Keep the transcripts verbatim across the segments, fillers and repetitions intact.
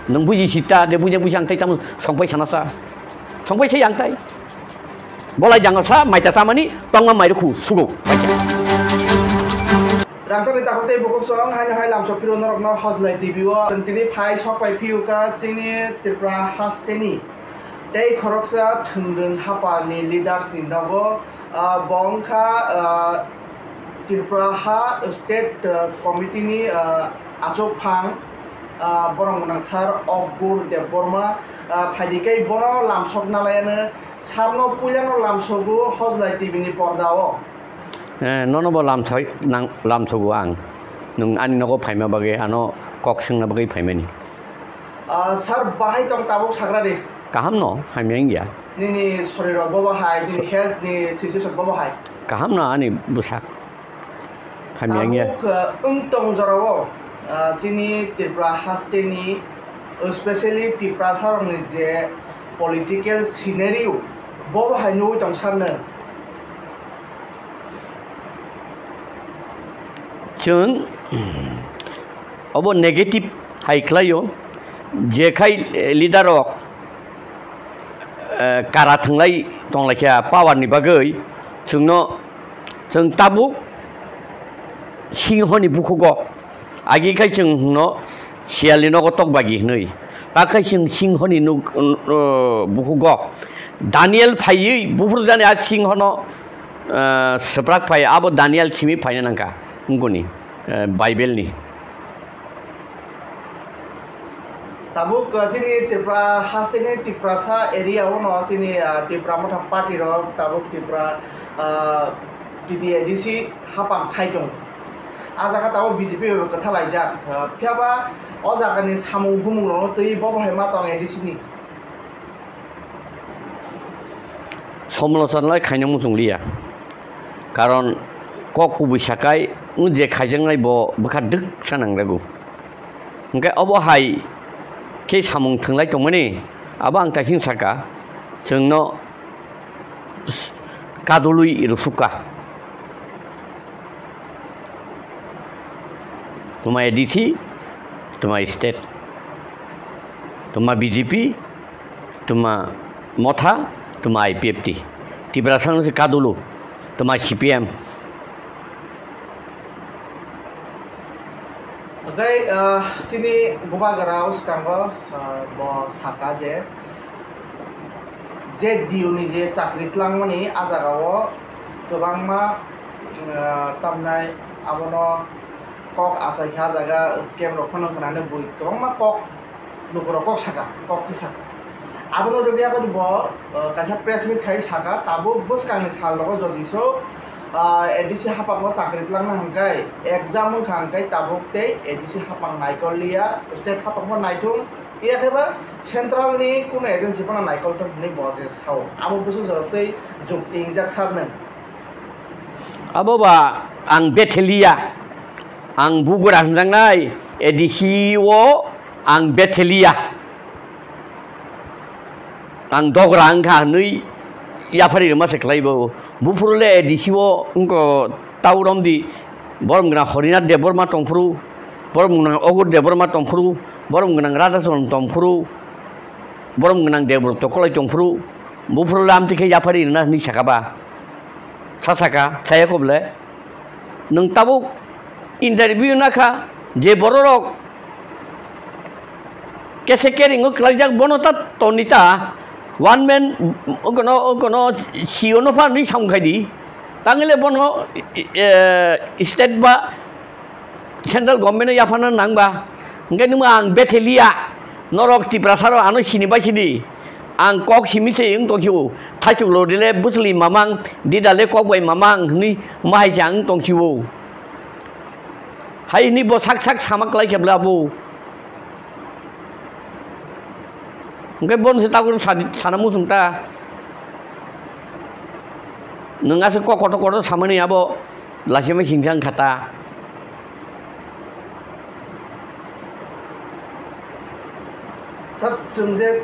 Nwng buji sita de, buji buji ang tai tamo songpai sana sa. Songpai sai ang tai. Bolai jango sa, maita tamani, tongma mairu khu, sugo. Rangchakni takhuk tei bukhuk song, haino hai lamsok phiro norokno Hojlai T V o. Chwng tini phai sok pai phiyo ka chini Tripura hasteni tei khoroksa thwngdwng hapalni leaders ni nogo, ah, bo wngkha, ah, Tripura ha state, ah, committee ni, ah, achuk phang, ah, borok gwnang sir Okbur Debbarma, ah, phaidi khe bono lamsok nalaiano, sir no puilano lamsogo Hojlai T V ni porda o. Eh, nono bo lamsoi nang, lamsogo ang. Nwng ani nogo phaima bagwi ano kok swngna bagwi phaimani. Ah, sir, bahai tong tabuk sagra di. Kaham no, hamya wngya. Nini sorirok bo bahai, nini health ni situation bo bahai. Kaham no ani bwsak. Hamya wngya. Tabuk, ah, wng tong jorao, ah, chini Tripura hasteni, especially Tiprasa rokni je political scenario, bo bahai nugwi tong sir nwng. Chwng, mm, obo negative hai khlaio, jekhai, eh, leader rok, eh, kara thwnglai tonglaikha power ni bagwi, chwngno, chwng tabuk singhoni bukhugo. Agi khai chwng hwno siyalni nogo tok bagi hwnwi. Ta khai chwng singhoni nuk, uh, bukhugo. Daniel phaiwi buphuru jani a singhono, uh, swprak phai, abo Daniel simi phaina nangkha wngkoni, uh, Bible ni. Tabuk, uh, chini Tripura hasteni Tiprasa area o no chini, uh, Tipra Motha party rok tabuk Tripura, uh, T D A D C hapang khai tongo. A jaga tabuk B J P bai bo kwtha laijak. Phiya ba o jagani samung humung rokno twi bo bahai ma tong A D C ni. Somolochana lai khaina muchung liya. Karon kok kubui sakai wng je khaijaknai bo bwkha dwk sanang regu. Hwnkhe obo hai khe samung thwnglai tongmani abo ang taising saka chwngno kadulwi rwsukha. Tuma A D C, tuma state, tuma B J P, tuma Motha, tuma I P F T. Tiprasa no se kadulu, tuma C P M. Hwnkhe, ah, chini bubagra o swkango, ah, bo saka je, je D O ni je chakri tlangmani a jagao kwbangma, ah, tamnai abono kok achaikha, a jaga scam rok phano hwnani bui kwbangma kok lukurok kok saka, kok khe saka. Abono rwgwi agoni bo, uh, kaisa press meet khai saka, tabuk bwskangni sal rogo jodi so, uh, A D C haphango chakri tlangna hwnkhe exam wngkha hwnkhe tabuk tei A D C haphang naikol liya, state haphang bo naithung, phiya khe ba central ni kuno agency phano naikol thung hwnwi bo je sao. Abo bwswk jora tei jukti wngjak saknw. Abo ba ang Bethelia, ang Bugra hwnjaknai A D C o ang Bethelia, ang dogra wngkha hwnwi yapharwi rwma se khlai bo. Buphuru le A D C o wngkha tau romdi, borom gwnang Horinath Debbarma tongphuru, borom gwnang Ogur Debbarma tongphuru, borom gwnang Radhacharan tongphuru, borom gwnang Debbrata Kolai tongphuru, buphuru le amtwi khe yapharwi rwna hwnwi saka ba. Sa saka, saya kobole. Nwng tabuk interview nakha, je bororok kese keringo kwlaijak, bono ta tonita, one man, kono, kono C E O no pha nwi samung khai di. Tangile bono, eh, state ba central government no yaphana nang ba. Hwnkhe nwng ang Bethelia, norok Tiprasa rok ano sini bai sidi. Ang kok simi se wng tong sio. Thaichuk lo dile bwsli mamang, dida le kok bai mamang hwnwi mahai se ang wng tong sio. Hai hwnwi bo sak sak sama klai khe bla bo. Hwnkhe bono se tabuk sa-, sana muchung ta. Nwng aswk kok kotor kotor samani abo. Laisima singsa wngkha ta. Sir, chwng je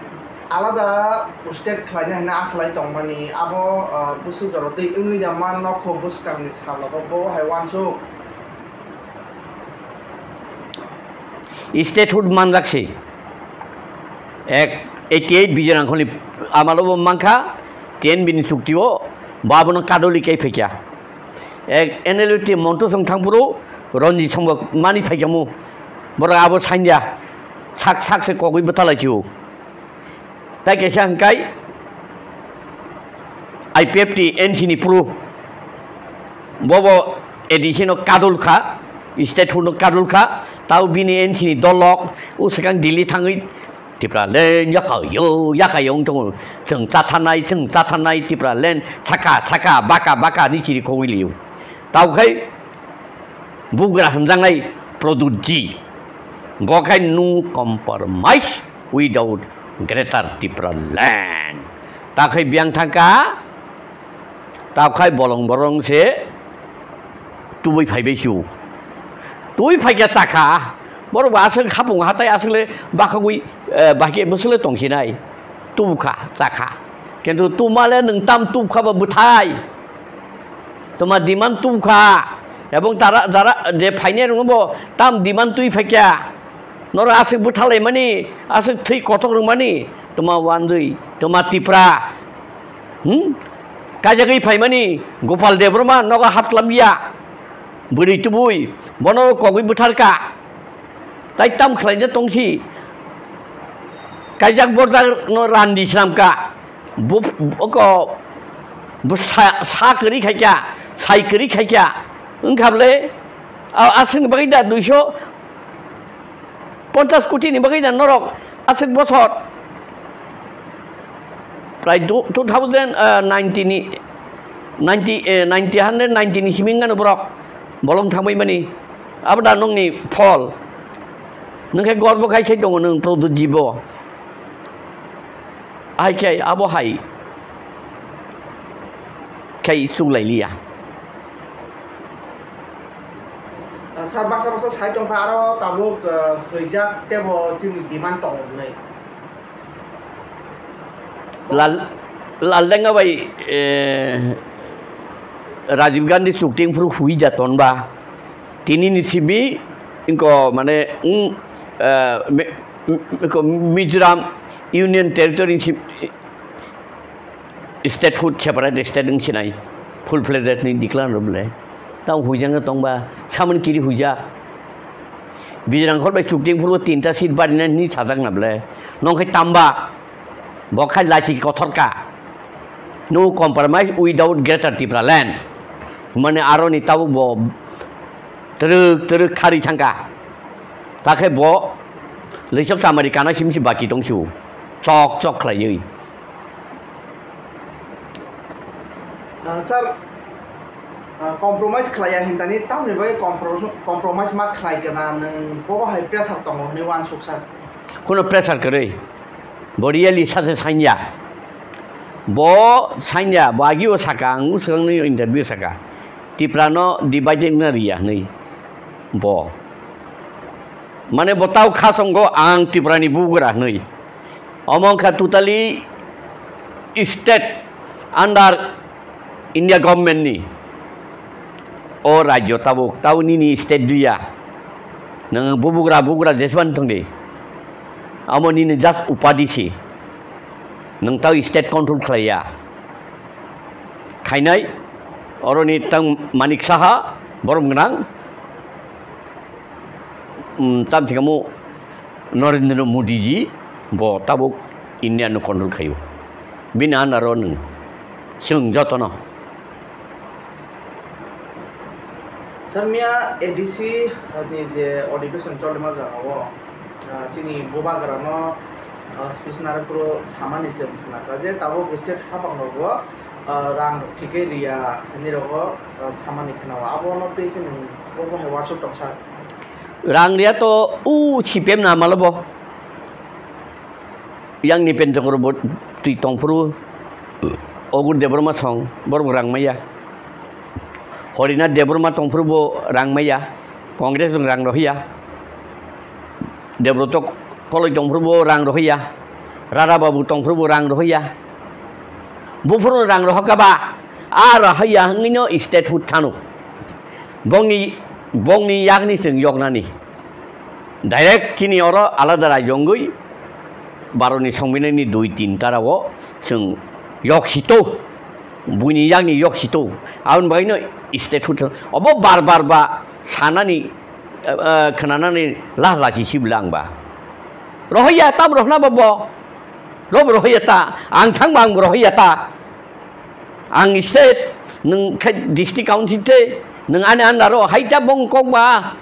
alada state khlaina hwnwi asa lai tongmani, abo, ah, bwswk jora twi wngwi da man nokho bwskangni salogo bo hai uansuk. Statehood manjak se. Ek eighty eight Vijay Rangkhol ni amalo bo mankha, T N V ni chukti o, bo abono kadoli kai phaikya. Ek N L U T Montu song thangphuru, Ranjit song bo mani phaikya mu. Borok abo sanya, sak sak se kogwi bwthalai chio. Tai kaisa hwnkhe I P F T N C ni phuru. Bobo A D C no kadul kha, state hood no kadul kha, tao bini N C ni dolok, o swkang Delhi thangwi Tipraland yaka yo, yaka yo wng tongo. Chwng chathanai, chwng chathanai Tipraland, saka, saka, baka, baka ni chiri khogwi liyo. Tao khai bugra hwnjaknai Pradyut ji. Bo khai no compromise without Greater Tipraland. Ta khai biyang thangkha, ta khai bolong borong se tubui phaibai su. Tubui phaikya chakha. Borok bo aswk hapung hatai aswk le bakhagwi, eh, bahai bwswk le tongsinai. Tubukha, chakha. Kintu tuma le nwng tam tubukha ba bwthai. Tuma demand tubukha. Ebong tara, jara, je phainai rwngno bo tam demand twi phaikya. Norok aswk bwthalaimani, aswk thwi kothok rwmani. Tuma wanjwi, tuma Tipra. Hmm? Kaijagwi phaimani, Gopal Debbarma nogo haptlamya. Bwrwi tubui, bono kogwi bwtharka. Tai tam khlaina tongsi. Kaijak borjak no randi swnamka. Bu-, oko, bu sa, sa kwrwi khaikya, sai kwrwi khaikya. Wngkha bwle, a, aswkni bagwi da duiso ponchas koti ni bagwi da norok aswk bosor. Prai du-, two thousand, ah, nineteen ni, ninety, eh, ninety, hundred ninety ni simi wngkha no borok bolong thangbai mani. Abo da nokni phol. Nwng khe gorbo khai sai tongo nwng Pradyut ji bo. Hai khe abo hai khai chuk lai liya. Ah, sir, baksa baksa sai tongkha aro tabuk, ah, hwijak tebo chini demand tongo hwnwi. Lal, Laldenga bai, eh, Rajiv Gandhi chukting phuru hui ja tonba. Tini ni simi ingko mane, mm, eh, me, m-, ko Mizoram Union Territory si, statehood separate state wng sinai full fledged ni declare rw bwle. Tamo huijak no tongba samani kiri huijak. Bijrang khol bai chukting phuru tinta seat bari nani sajak na bwle. Nong khai tamba. Bo khai lachi kothor ka. No compromise without Greater Tipraland. Mane aro ni tabuk bo twrwk twrwk khari thangka. Ta khe bo leisok chamari kana simsi baki tongsu. Chok chok khlaiwi. Ah, sir, ah, compromise khlaiya hintani tamni bagwi compro-, compromise ma khlai kana nwng bobo hai pressure tongo hwnwi uansuk sir? Kuno pressure kwrwi. Bo really sache sanya. Bo sanya, bo agio saka, ang swkangni interview saka. Tiprano divided na riya hwnwi. Bo. Mane bo tau kha songo ang Tiprani bugra hwnwi. Omo wngkha totally state under India government ni. O rajyo tabuk, tau nini state liya. Nwng bubugra, bugra jesban tongdi. Amo nini just upadi si. Nwng tau state control khlaiya. Khainai, oroni tang Manik Saha, borom gwnang. Mm, tam thikamo Narendra Modi ji bo tabuk India no control khaio. Bini under o nwng chwng jotono. Sir, miya A D C ni je adhibeshon cholima jagao, ah, chini bubagrano, ah, speech narwkphuru samani chwng khnakha je tabuk state hapangnogo, ah, rang thikhe riya hinwi rogo, ah, samani khnao. Abono twi khe nwng bo bo hai uansuk tong sir? Rang riya to u C P M na malo bo. Yang ni pen jokor bo twi tongphuru Ogur Debbarma song borok rang maya. Horinath Debbarma tongphuru bo rang maya. Congress rang rohiya. Debroto Koloi tongphuru bo rang rohiya. Rara Babu tongphuru bo rang rohiya. Buphuru rang rohokaba. A rohiya hwnwi no state hood thanu. Bongni, bongni yakni chwng yoknani. Direct chini oro alada rajyo wngwi Bharotni songbidanni dui tin tarao chwng yok sito, buini yakni yok sito, aboni bagwino state hood obo bar bar ba sanani, eh, eh, khwnanani lah lachi sibla ang ba. Rohorya tam rohna ba bo. Rob rohorya ta, ang thangba ang rohorya ta. Ang state, nwng khe district council tei, nwng ani under o hai ta bong kok ba.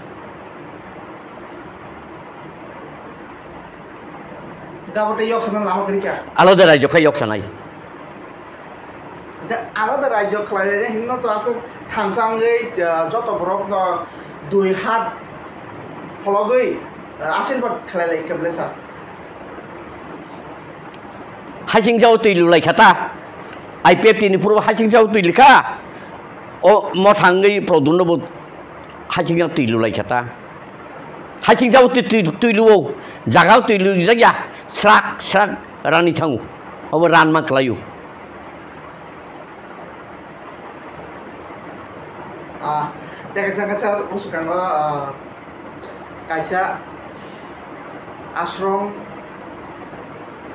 Gabo tei yok sana lama kwrwi kha. Alada rajyo khe yok sanai. Da alada rajyo khlai ya hinno to aswk thansa wngwi, ah, joto borok no dui hat phologwi, ah, asirbad khlai lai khe ble sa. Hasing jao twi lulai kha ta. I P F T ni puro hasing jao twi likha. O mothangwi produno bo hasing jao twi lulai kha ta. Hasing jao twi, twi, twi luo. Jaga twi lu jak ya. Srak, srak rani thangu. Obo ran ma klaio. Ah, tei kaisa kaisa bwswkango, ah, kaisa ashram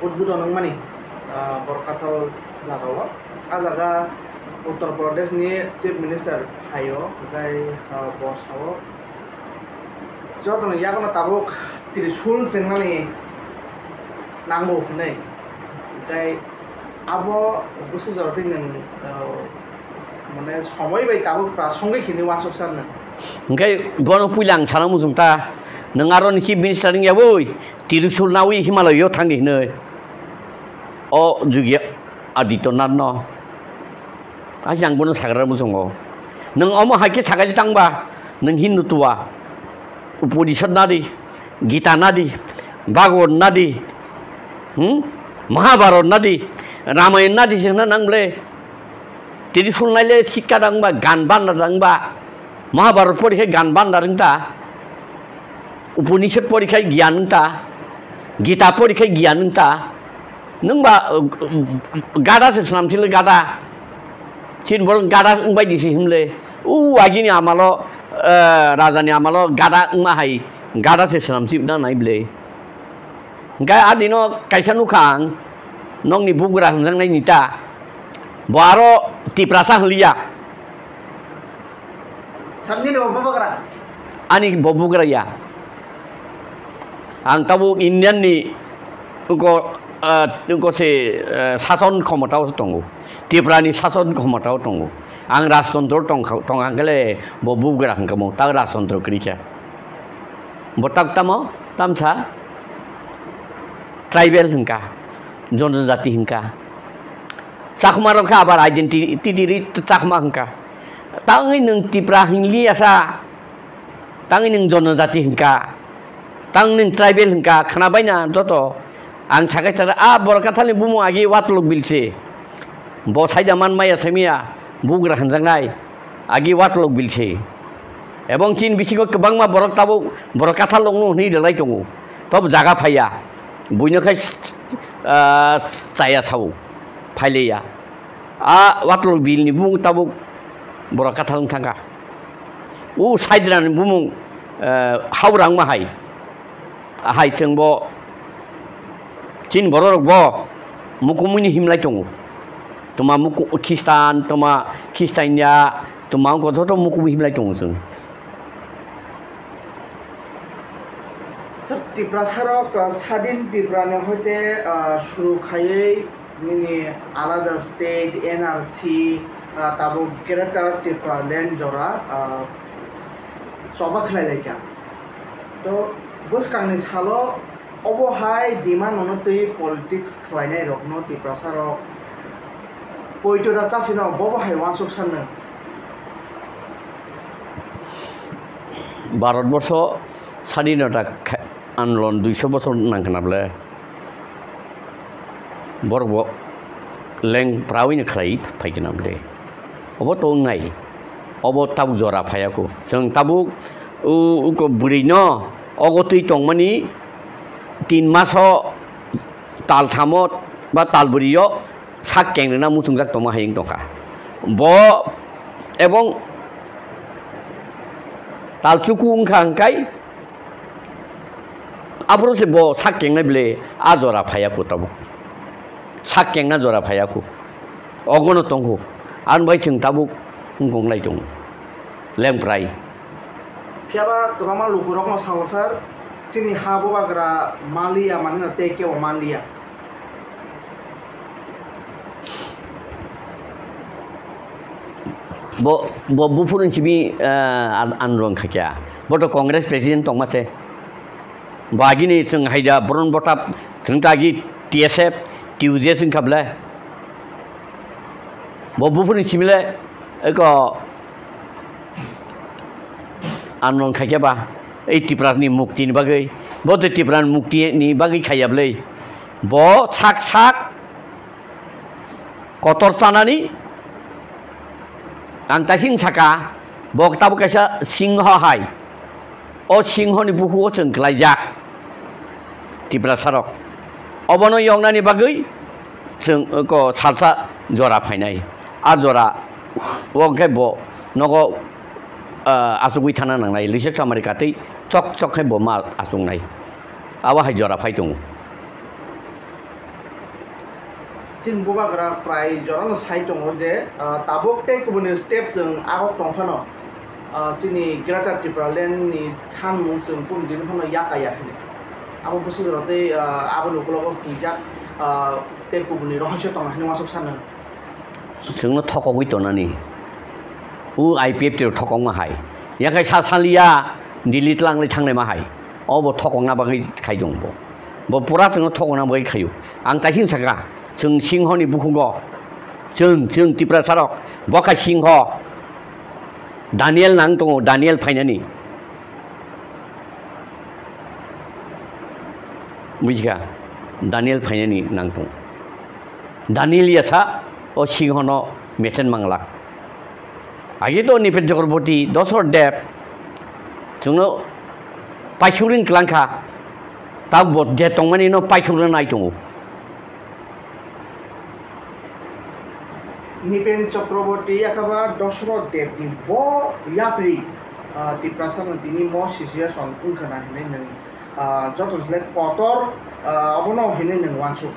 udbodon wngmani, ah, Borkathal jagao. A jaga Uttar Pradesh ni Chief Minister phaio, hwnkhe, ah, bo sao, jotono yagono tabuk Trishul chengnani nango hwnwi. Hwnkhe abo bwswk jora twi nwng, ah, mane somoi bai tabuk prasongik hinwi uansuk sa nwng. Hwnkhe bono puila ang sana muchung ta, nwng aroni Chief Minister wngya bwi Trishul nawi Himalaya o thangdi hwnwi. O Yogi Adityanath no. Hai ang bono sagra muchungo. Nwng omo hai khe sagai tangba, nwng Hindu tuwa, Upanishad nadi, Gita nadi, Bhagavad nadi, hmm? Mahabharat nadi, Ramayan nadi se hwnna nang ble. Trishul naile sikka dangba, gan banda dangba. Mahabharat pori khe gan banda rwngta. Upanishad pori khe giyan wngta. Gita pori khe giyan wngta. Nwng ba, uh, gada se swnam sile gada. Chini borok gada wngbai di se himle. U agini amalo, uh, rajani amalo gada wngma hai gada se swnam sibna nai ble. Hingke a dino kaisa nukha ang, nokni bugra hwnjaknai ni ta. Bo aro Tiprasa hwnliya. Sakni ni bo bubagra? Ani bo bugra ya. Ang tabuk Indian ni uko, ah, uko se, ah, sason khomota o tongo. Tripura ni sason khomota o tongo. Ang rajtontro tongkha, tongkha hwnkhe le bo bugra hwnkhe mo, tak rajtontro kwrwi kha. Bo tak tamo, tamsa tribal hwnkha, jonojati hwnkha. Chakma rok khe abar identity ri Chakma hwnkha. Tangwi nwng Tipra hinli asa, tangwi nwng jonojati hwnkha, tang nwng tribal hwnkha, khwnabaina joto. Ang sakai saka, a Borok Kathalni bumung agi Watuluk Bil se. Bo saida man maya samiya, bugra hwnjaknai. Agi Watuluk Bil se. Ebong chini bisingo kwbangma borok tabuk Borok Kathal rokno hwnwi rwlai tongo. Tobo jaga phaiya. Buino khai, ah, chaya sao. Phaileya. A Watuluk Bil ni bumung tabuk Borok Kathal wng thangkha. O Saidra ni bumung, ah, Haura wngma hai. Ahai chwng bo chini borok rok bo mukumui ni himlai tongo. Tuma muku-, Khristan, tuma Khristain ya, tuma wngkha joto mukumui himlai tongo chwng. Sir, Tiprasa rok, uh, Sadin Tripura ni hoite, uh, suru khaiwi nini alada state, N R C, ah, tabuk Greater Tipraland jora, ah, choba khlai lai kha. To bwskangni salo obo hai demand no twi politics khlainai rokno Tiprasa rok poito da chasino bobo hai uansuk sanno. Bharat borso sadinota kha-, andolon duiso bosor nang khna ble. Borok bo leng prawi no khlai phai khe nang ble. Obo to wngnai. Obo tabuk jora phaiya kho. Chwng tabuk u-, uko bwrwi no ogo twi tongmani tin maso tal thamo ba tal bwrwi o sak kengrena muchungjak tongma hai wng tongkha. Bo ebong tal chuku wngkha hwnkhe Aphuru se bo sak kengnai bele a jora phaiya kho tabuk. Sak kengna jora phaiya kho. Ogono tong kho. Ang bai chwng tabuk wngkong lai tongo. Lengprai. Phiya ba kwbangma lukurokno sao sir, chini ha bubagra manliya, manino tei kebo manliya. Bo, bo buphuru simi, ah, an-, andolon khaikha. Bo to Congress president tongma se. Bo agini chwng haida boron botap chwng ta agi T S F, T U J S wngkha ble. Bo buphuru simi le eko andolon khaikha ba ei Tripura ni mukti ni bagwi. Bo to Tripura ni mukti ni bagwi khaiya ble. Bo sak sak kotor chanani ang taising saka, bo tabuk kaisa singho hai. O singhoni bukhugo chwng klaijak Tiprasarok. Obono yoknani bagwi chwng ko salsa jora phainai. A jora o khe bo nogo, ah, achugwi thana nangnai. Lisek samari katwi chok chok khe bo ma achuknai. Abo hai jora phai tongo. Chini bubagra prai jorano sai tongo je, ah, tabuk tei kubuni step chwng agok tong phano, ah, chini Greater Tipraland ni sanmung chwng kunu din phano yakaya hwnwi. Abo bwswk rw tei, ah, aboni ukulogo hwnjak, ah, tei kubuni rohorso tongo hwnwi uansuk sanw. Chwngno thokogwi tonani. O I P F T rok thokokma hai. Yakhai sa saliya Delhi tlanglai thangnaima hai. Obo thokokna bagwi khai tongo bo. Bo pura chwngno thokokna bagwi khaio. Ang kaising saka, chwng singhoni bukhugo. Chwng, chwng Tiprasarok. Bo khai singho. Daniel nang tongo, Daniel phainani. Bujikha? Daniel phainani nang tongo. Daniel yasa o singhono meten manglak. Agi to Nipen Chakraborty, Dosor Deb, chwngno paisukring klangkha, ta bo je tongmani no paisukna nai tongo. Nipen Chakraborty yakhaba Dosor Deb ni bo yapri, ah, Tiprasa no tini mo situation wngkha na hinwi nwng ah, joto se kotor, ah, obono hinwi nwng uansuk.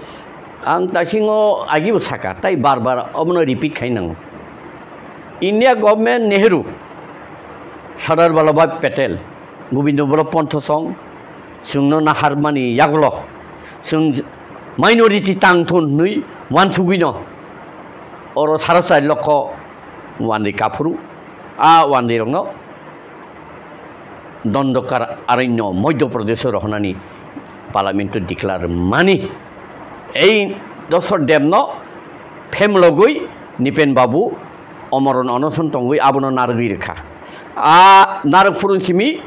Ang taisingo agibo saka, tai bar bar obono repeat khai nango. India government Nehru, Sardar Vallabhbhai Patel, Gobindo Ballabh Pant song, chwngno naharmani yagulo, chwng minority tang thun hwnwi uansugwino oro sara chai lokho uandwi kaphuru, a uandwirokno Dondokar Aranya Madhya Pradesh o rohornani parliament o declare mani. Ei Dosor Deb no phemlogwi Nipen Babu omoron onoson tongwi abono narwgwi rwkha. A narwk phuru simi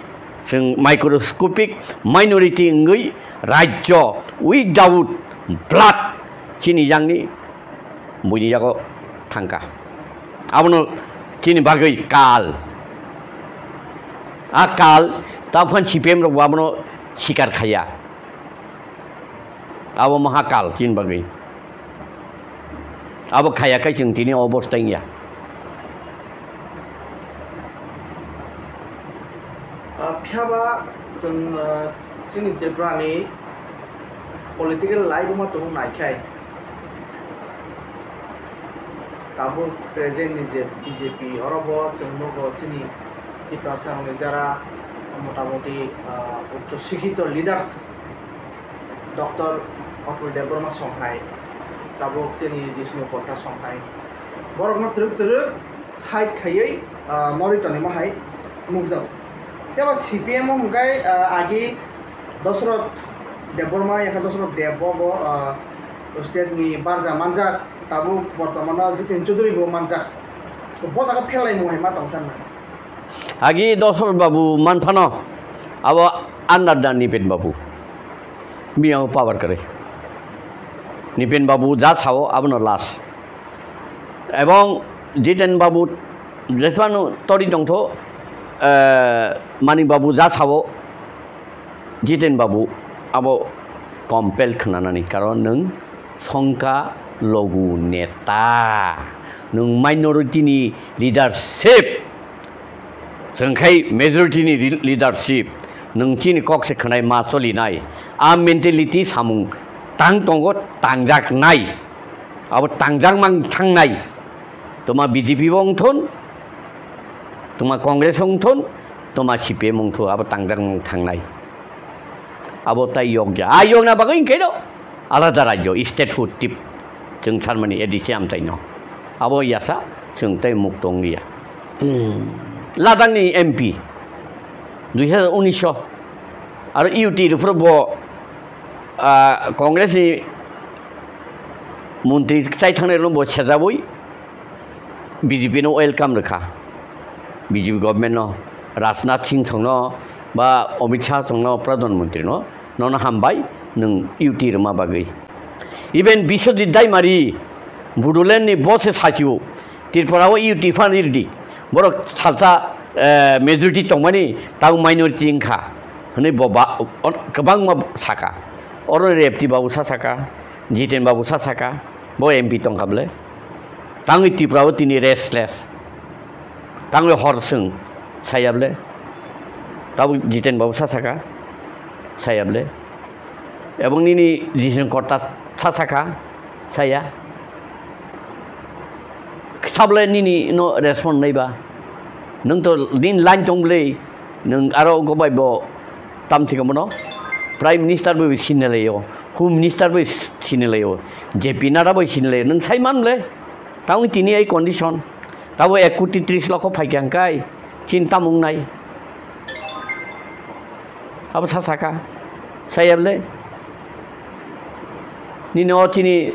chwng microscopic minority wngwi rajyo without blood chini yangni buini yago thangkha. Abono chini bagwi kal. A kal, tabukhan C P M rok bo abono sikar khaiya. Abo maha kal chini bagwi. Abo khaiya khai chwng tini o obostha wngya. Ah, phiya ba chwng, ah, chini Tripura ni political life o ma tongo naikhai. Tabuk present ni je B J P, oro bo chwng nugo chini Tiprasa rokni jara motamoti, ah, uccho sikhito leaders, Doctor Atul Debbarma song hai, tabuk chini Jishnu Kotta song hai. Borokno twrwk twrwk side khaiwi, ah, norwi tonima hai nukjago. Phiya ba C P M o hwnkhe, ah, agi Dosroth Debbarma, yakha Dosroth Deb bo, bo, ah, state ni barja manjak, tabuk bortomano Jiten Chaudhury bo manjak. Bo jaga pherlaimung hai ma tong sanna. Agi Dosroth Babu manphano abo under the Nipen Babu. Bini abo power kwrwi. Nipen Babu ja sao abono last. Ebong Jiten Babu jesmano tori tongtho, eh, Manik Babu ja sao Jiten Babu abo compel khnanani, karon nwng songkha logu neta, nwng minority ni leadership, chwng khai majority ni re-, leadership, Nwng chini kok se khwnai ma cholinai. A mentality samung tang tongo, tangjaknai. Abo tangjak mang thangnai. Toma B J P bo wngthun, toma Congress wngthun, toma C P M wngthun, abo tangjak mang thangnai. Abo tai yokya. A yokna bagwi hwnkhe no alada rajyo, statehood tip, chwng tharmani A D C amchaino. Abo yasa chwng tai mukto wngliya. Hmm. Ladakh ni M P, dui hajar unis o, aro U T rwphuru bo, ah, Congress ni montri chai thangnai rwno bo sejabwi B J P no welcome rwkha. B J P government no, Rajnath Singh songno ba Amit Shah songno, Pradhan Mantri no, nono hambai nwng U T rwma bagwi. Even Biswajit Daimari, Bodoland ni bo se sachio, Tripura o U T phan rirdi, borok salsa, eh, majority tongmani, tamo minority wngkha, hwnwi bo ba, on-, kwbangma saka. Oro Rebti babu sa saka, Jiten babu sa saka, bo M P tongkha bwle. Tangwi Tripura o tini restless. Tangwi hor swng saya bwle. Tabuk Jiten babu sa saka, saya bwle. Ebong nini Jiten Kotta sa saka, saya. Sable nini no respond naiba. Nwng to din line tong bwle. Nwng aro gobai bo tam thika mono. Prime Minister bo sinilai o, Home Minister bo sinilai o, J P Nadda bo sinilai o. Nwng sai man bwle. Tamo tini ai condition. Tabo ek koti tris lokho phaikha hwnkhe chin tamung nai. Abo sa saka. Saya bwle. Nini o chini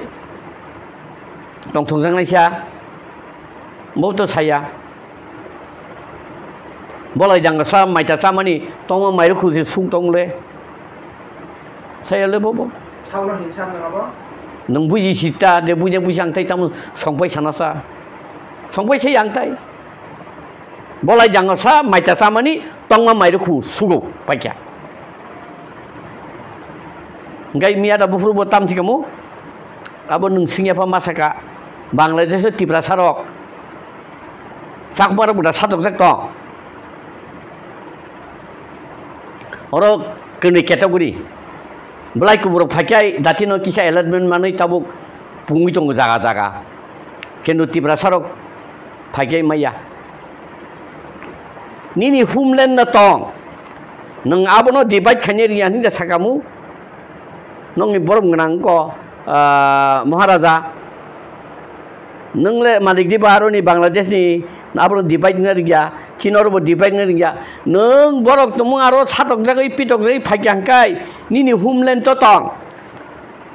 tongthokjaknaisa. Bo to saya. Bolai jang sa maita chamani tongma mairu khusi suk tong le. Saya le bo bo. Sauna hinsa nang abo? Nung buji sita de buji buji ang tai tamo songpai sana sa. Songpai sai ang tai. Bolai jang sa maita chamani tongma mairu khu sugo paikya. Ngai miya da bufuru bo tam thikamo. Abo nwng singya pha ma saka, Bangladesh o Tiprasa rok, Chakma rok bo da satok jak tong. Oro kwnwi category. Belai kubur rok phaikhai dati no kisa allotment manwi tabuk pungwi tongo jaga jaga. Kintu Tiprasa rok phaikhai maya. Nini homeland no tong. Nwng abono divide khainai rwya hinwi da sakamu. Nokni borok gwnang wngkha, ah, Maharaja. Nwng le malik diba aroni Bangladesh ni, abono divide wngna rwngya, chini oro bo divide wngna rwngya. Nwng borok tongmung aro satokjagwi pitokjagwi phaikya hwnkhe nini homeland to tong.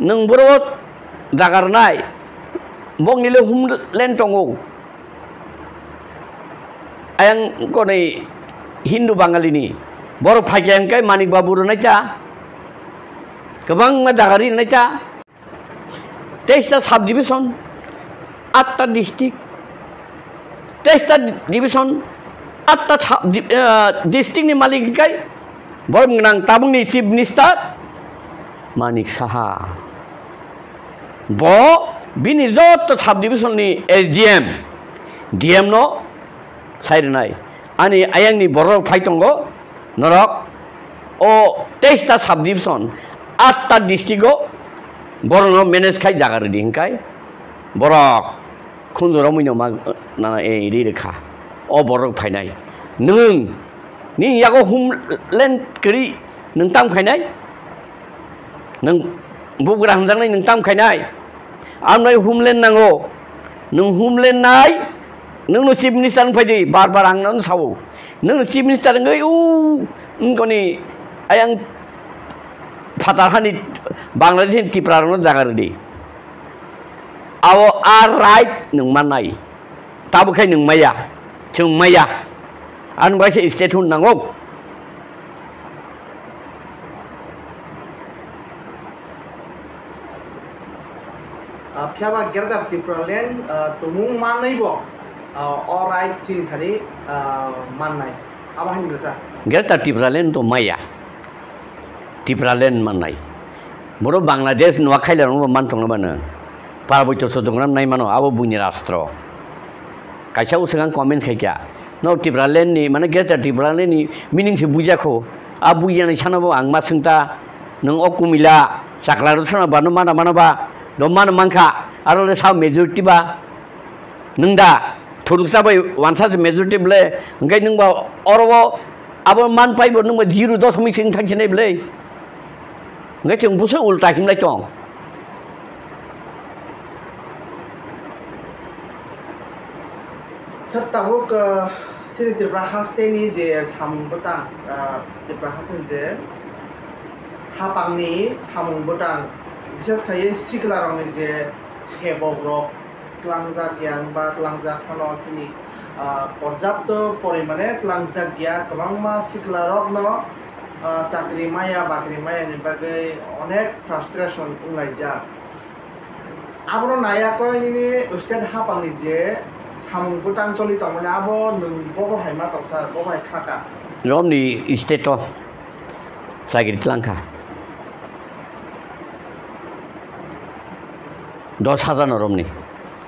Nwng borok jaga rwnai. Bokni le homeland tongo. Ayang konwi Hindu Bangali ni. Borok phaikya hwnkhe Manik Babu rwnai ta. Kwbangma dagari rwnai ta. Teista subdivision, atta district. Teista division, atta sub-, di-, eh, district ni malik hwnkhe borok gwnang tabukni Chief Minister Manik Saha. Bo bini joto subdivision ni S D M, D M no sai rwnai. Ani ayang ni borok phai tongo, norok o teista subdivision, atta district o borok no manage khai jaga rwdi hwnkhe borok khunju romwi no ma, na, e, ri rwkha. O borok phainai. Nwng, nini yago homeland kwrwi nwng tam khainai? Nwng bugra hamjaknai nwng tam khainai? Amnai homeland nango. Nwng homeland nai, nwngno chief minister wng phaidi, bar bar ang nang sao. Nwngno chief minister wngwi u, wngkoni ayang phatar hani Bangladesh ni Tripura rokno jaga rwdi. Abo a right nwng mannai. Tabuk khe nwng maya, chwng maya. Ani bai se state hwn nango. Ah, phiya ba Greater Tipraland, ah, tongmung manwi bo, ah, o right chini thani, ah, mannai. Abo hai bwsa. Greater Tipraland to maya. Tipraland mannai. Boro Bangladesh Noakhali rokno man tongna mano. Parboito Chattogram nai mano, abo buini rastro. Kaisa o swkang comment khaikha. No Tipraland ni, mane Greater Tipraland ni meaning se bujakho. A buiyani sana bo ang ma swngta, nwng o kumila chakla rw sana ba no mana mana ba, do mana mankha, aro le sa majority ba, nwng da, thuruksa bai wansa se majority ble, hwnkhe nwng ba oro o abo man pai bo nwng ba zero dosmik sing thang sinai ble, hwnkhe chwng buso ulta himlai tong. Sir, tabuk, ah, chini Tripura hasteni je samung bwtang, ah, Tripura hasteni je hapangni samung bwtang, bises khai siklarokni je sebok rok tlangjak yang ba tlangjak phano chini, ah, porjapto porimane tlangjak ya, kwbangma siklarokno, ah, chakri maya, bakri maya ni bagwi onek frustration wnglaijak. Abono naiya koi nini state hapangni je samung bwtang choli tongmani abo nwng bobo hai ma toksa, bobo hai khaka. Romni state o chakri tlangkha. Dos hajar no romni.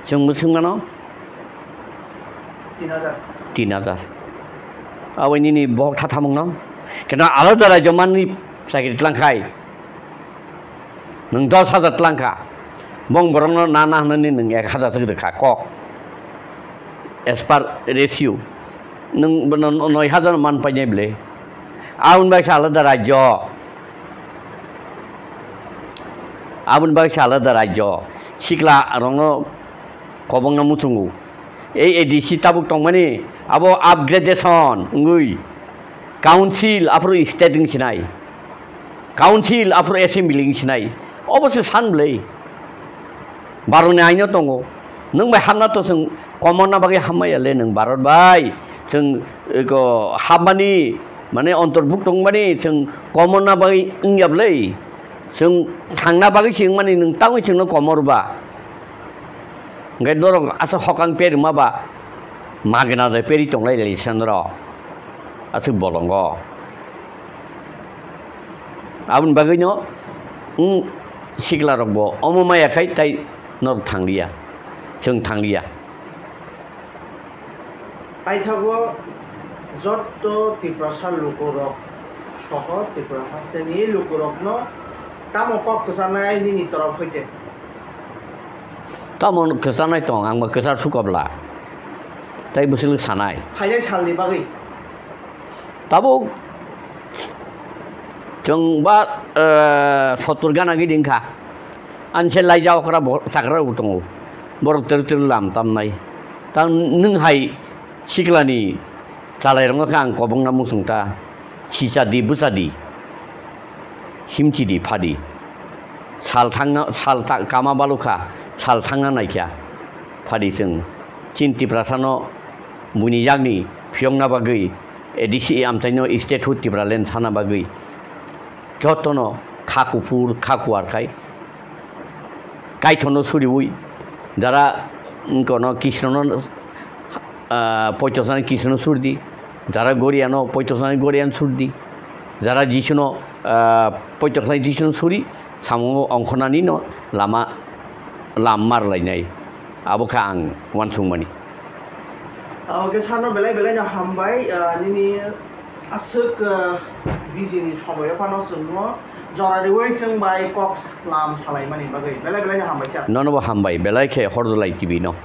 Chwng bo swngmano? Tin hajar. Tin hajar. Aboni nini bohok thathamung no? Keno alada rajyo manni chakri tlangkhai. Nwng dos hajar tlangkha, bong borokno na na hwnani nwng ek hajar swk rwkha kok, as per ratio. Nwng bono noi hajar man painai bwle. Aboni bagwi se alada rajyo, aboni bagwi se alada rajyo, sikla rokno kobongno muchungo. Ei A D C tabuk tongmani abo upgradation wngwi council aphuru state wng sinai, council aphuru assembly wng sinai, obo se san bwlwi. Bharotni aino tongo, nwng bai hamna to chwng komorna bagwi hammaya le nwng Bharot bai, chwng eko hapmani mane ontorbuk tongmani chwng komorna bagwi wngya bwlwi, chwng thangna bagwi se wngmani nwng tangwi chwngno komor ba. Hwnkhe norok aswk hokang peri ma ba, magna de peri tonglai lai san rok aswk bolongo. Aboni bagwino, wng, sikla rok bo omo maya khai tai norok thangliya, chwng thangliya. Paithago jotto Tiprasa lukurok soho Tripura hasteni lukurokno tamo kok kwchanai nini torof hoite? Tamo kwchanai tong, ang bo kwchar sukobla. Tai bwswk sanai. Phainai salni bagwi? Tabuk chwng ba, eh, sottur gana gidi wngkha. Ani se laijak okra bo-, chakra rok tongo. Borok twrwk twrwk lam tamnai. Tang nwng hai siklani chalairokno khe ang kobongna muchung ta. Sicha di, bwcha di. Himchi di, pha di. Sal thangna, sal tha-, kama balukha, sal thangna naikha. Pha di chwng. Chini Tiprasano buini yakni phiyokna bagwi A D C amchaino statehood Tipraland sana bagwi jotono kha kuphur, kha kuar khai Kaithono suriui, jara, mm, kono Krishnono, ah, poito sanai Krishno surdi, jara Goriano poito sanai Gorian surdi, jara Jisuno, ah, poito sanai Jisuno suri, samungo ongkhornanino lama, lam mar lainai. Abo kha ang uansukmani. Ah, okay, sano belai belai no hambai, ah, nini aswk, ah, busy ni somoyo phano chwngno jora riui chwng bai kok lam salaimani bagwi belai belai no hambai sir. Nono bo hambai, belai khe Hordolai T V no.